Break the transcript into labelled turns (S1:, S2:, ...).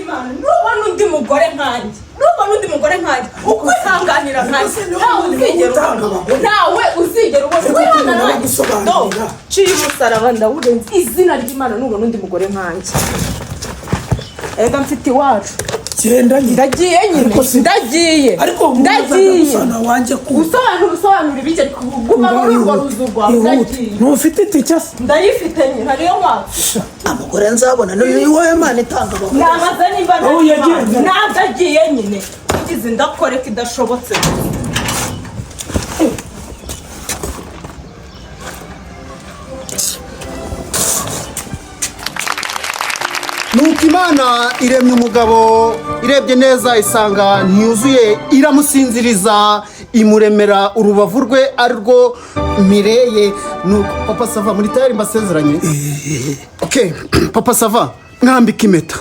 S1: ry'Imana, nubona undi mugore nkanjye, nubona undi mugore nkanjye ukwihanganira nkanjye, ntawe uzigera ubona, ntawe uzigera ubona wihangana nkanjye.
S2: Gusobanurira.
S1: Ciye umusaraba ndawurenze, izina ry'Imana, nubona undi mugore nkanjye. Ega mfite iwacu.
S2: Genda nyine.
S1: Ndagiye nyine.
S2: Ariko
S1: Ndagiye.
S2: Ariko
S1: Ndagiye.
S2: gusana wanjye ku
S1: Usobanura, usobanura ibiki? Ariko guma muri urwo ruzu rwawe. Ndagiye.
S2: Ntufite itike se?
S1: Ndayifite nyine, hariyo wacu.
S3: Umugore nzabona ni wowe Mana itanga abagore.
S1: Nabaza nimba
S2: Aho yagiye?
S1: Ntabwo agiye nyine, ugize indakoreka idashobotse.
S4: Nuko Imana iremye umugabo, irebye neza isanga ntiyuzuye, iramusinziriza, imuremera urubavu rwe, ari rwo Mireye. Nuko Papa Sava, muri tayari mbasezeranye. Okay, Papa Sava, mwambika impeta.